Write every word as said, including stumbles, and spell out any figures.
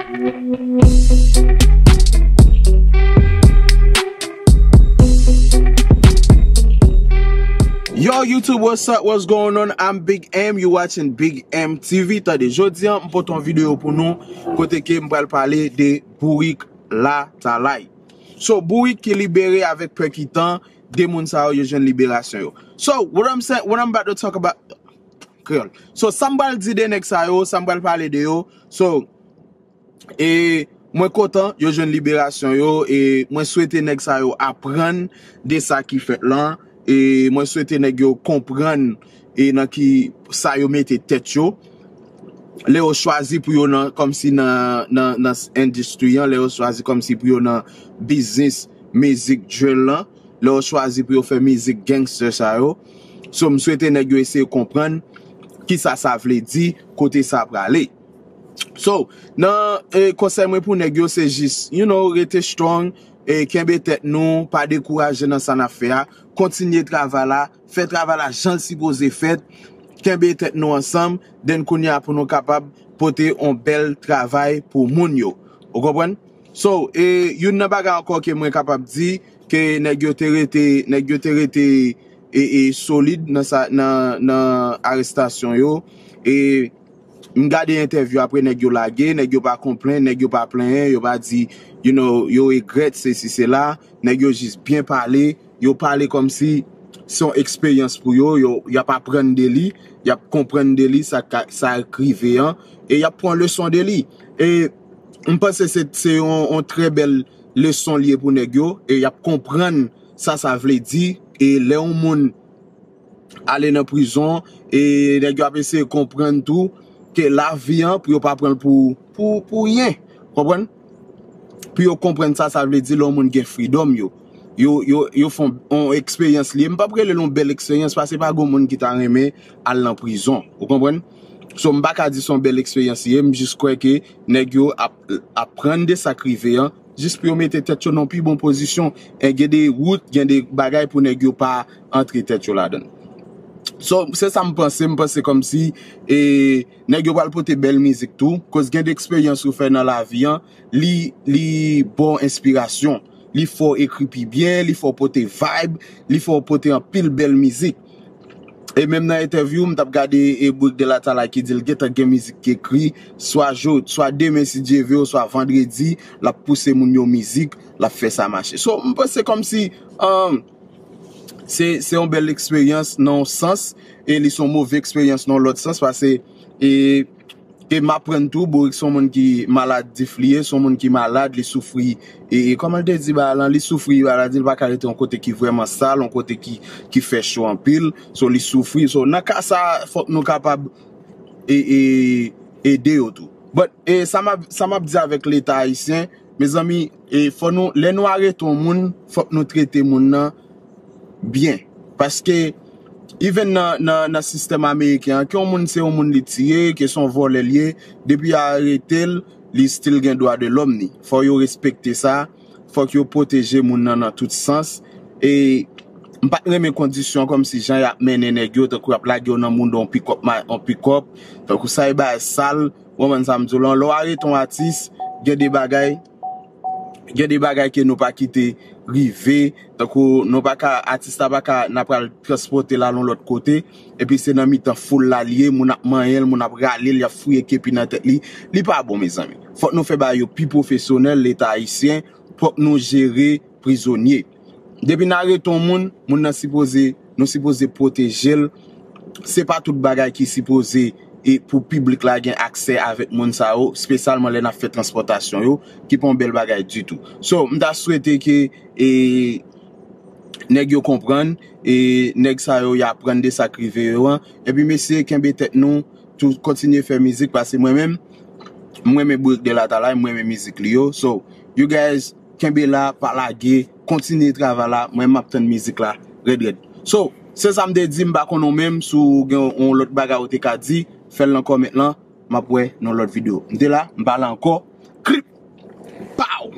Yo, YouTube, what's up? What's going on? I'm Big M. You watching Big M T V. Tande, jodi a, m pote yon videyo pou nou, kote ke m pral pale de Bourik Latalay. So, Bourik ki libere avèk Pè Kitan, de moun sa yo, yo jwenn liberasyon yo. So, what I'm saying, what I'm about to talk about, Kreyòl. So, sa m pral di de nèg sa yo, sa m pral pale de yo. So, e mwen kontan yo jwenn liberasyon yo, e mwen swete nèg sa yo aprann de sa ki fèt lan, e mwen swete nèg yo konprann e nan ki sa yo mete tèt yo. Lè yo chwazi pou yo nan, kòmsi nan, nan, nan s-, endistri an, lè yo chwazi kòmsi pou yo nan biznis mizik drill lan, lè yo chwazi pou yo fè mizik gangster sa yo. So, m swete nèg yo eseye konprann kisa sa vle di, kote sa prale. So, nan, e, konsèy mwen pou nèg yo, se jis, you know, rete strong, e, kenbe tèt nou, pa dekouraje nan sa n ap fè a, kontinye travay la, fè travay la jan l sipoze fèt, kenbe tèt nou ansanm, then kounye a pou nou kapab pote yon bèl travay pou moun yo. Ou konprann? So, e, youn nan bagay ankò ke mwen kapab di, ke nèg yo te rete, nèg yo te rete, e, e, solid nan sa, nan, nan arestasyon yo. E m gade entèvyou apre nèg yo lage, nèg yo pa konplenn, nèg yo pa plenyen, yo pa di, you know, yo regrèt sesi sela, nèg yo jis byen pale, yo pale kòmsi se yon eksperyans pou yo, yo, y ap aprann de li, y ap konprann de li, sa ka, sa k rive an, e y ap pran leson de li. E m panse se, se yon, yon trè bèl leson li ye pou nèg yo, e y ap konprann sa sa vle di, e lè yon moun ale nan prizon, e nèg yo ap eseye konprann tou ke lavi an, pou yo pa pran l pou, pou, pou ryen. Konprann? Pou yo konprann sa sa vle di lè yon moun gen freedom yo. Yo, yo, yo fè yon, yon eksperyans li ye. M p ap rele l yon bèl eksperyans, paske pa gen moun ki ta renmen al nan prizon. Ou konprann? So, m pa ka di se yon bèl eksperyans li ye, m jis kwè ke nèg yo ap, ap aprann de sa k rive an, jis pou yo mete tèt yo nan pi bon pozisyon. E gen de wout, gen de bagay pou nèg yo pa antre tèt yo ladan l. So, se sa m panse, m panse kòmsi, e, nèg yo pral pote bèl mizik tou, koz gen de eksperyans ou fè nan lavi an, li, li ba w enspirasyon, li fè w ekri pi byen, li fè w pote vibe, li fè w pote anpil bèl mizik. E menm nan entèvyou, m t ap gade e Bourik de Latalay ki di l gentan gen mizik ki ekri, swa jodi, swa demen si Dye vle, oswa vandredi, l ap pouse moun yo mizik, l ap fè sa mache. So, m panse kòmsi, um, se, se yon bèl eksperyans nan yon sans, e li se yon move eksperyans nan yon lòt sans, paske, e, e m aprann tou, Bourik se yon moun ki maladif li ye, se yon moun ki malad, li soufri, e, e kòman l te di bagay lan, li soufri maladi, li pa ka rete yon kote ki vrèman sal, yon kote ki, ki fè cho anpil, so li soufri. So, nan ka sa, fòk nou kapab, e, e, ede yo tou. But, e, sa m ap, sa m ap di avèk Leta ayisyen, mezanmi, e, fò nou, lè nou arete yon moun, fòk nou trete moun nan byen. Paske, even nan, nan, nan sistèm ameriken an, ke yon moun se yon moun li tiye, ke se yon vòlè li ye, depi yo arete l, li still gen dwa de lòm li. Fò yo respekte sa, fòk yo pwoteje moun nan nan tout sans. E m pa t renmen kondisyon kòmsi jan y ap mennen nèg yo, tankou y ap lage yo nan mouda yon pikòp, ma-, yon pikòp, tankou sa e bagay sal, ou konprann sa m di w lan, lè w arete yon atis, gen de bagay, gen de bagay ke nou pa kite rive, tankou nou pa ka, atis la pa ka, n ap pral transpòte l al yon lòt kote, epi se nan mitan foul la li ye, moun ap manyen l, moun ap rale l, y ap fouye kepi nan tèt li, li pa bon, mezanmi. Fòk nou fè bagay yo pi pwofesyonèl, Leta ayisyen, fòk nou jere prizonye. Depi n arete yon moun, moun nan sipoze, nou sipoze pwoteje l. Se pa tout bagay ki sipoze e pou piblik la gen aksè avèk moun sa yo, espesyalman lè n ap fè transpòtasyon yo, ki pa yon bèl bagay ditou. So, m ta swete ke, e, nèg yo konprann, e nèg sa yo, y aprann de sa k rive yo an. Epi, mesye, kenbe tèt nou, tou, kontinye fè mizik, paske mwen menm, m renmen Bourik de Latalay, m renmen mizik li yo. So, you guys, kenbe la, pa lage, kontinye travay la, mwen m ap tann mizik la, rèd rèd. So, se sa m te di, m pa konn ou menm, si w gen yon lòt bagay ou te ka di, fè l nan kòmant lan, m ap wè nan lòt videyo. M te la, m pale ankò, krip, pow!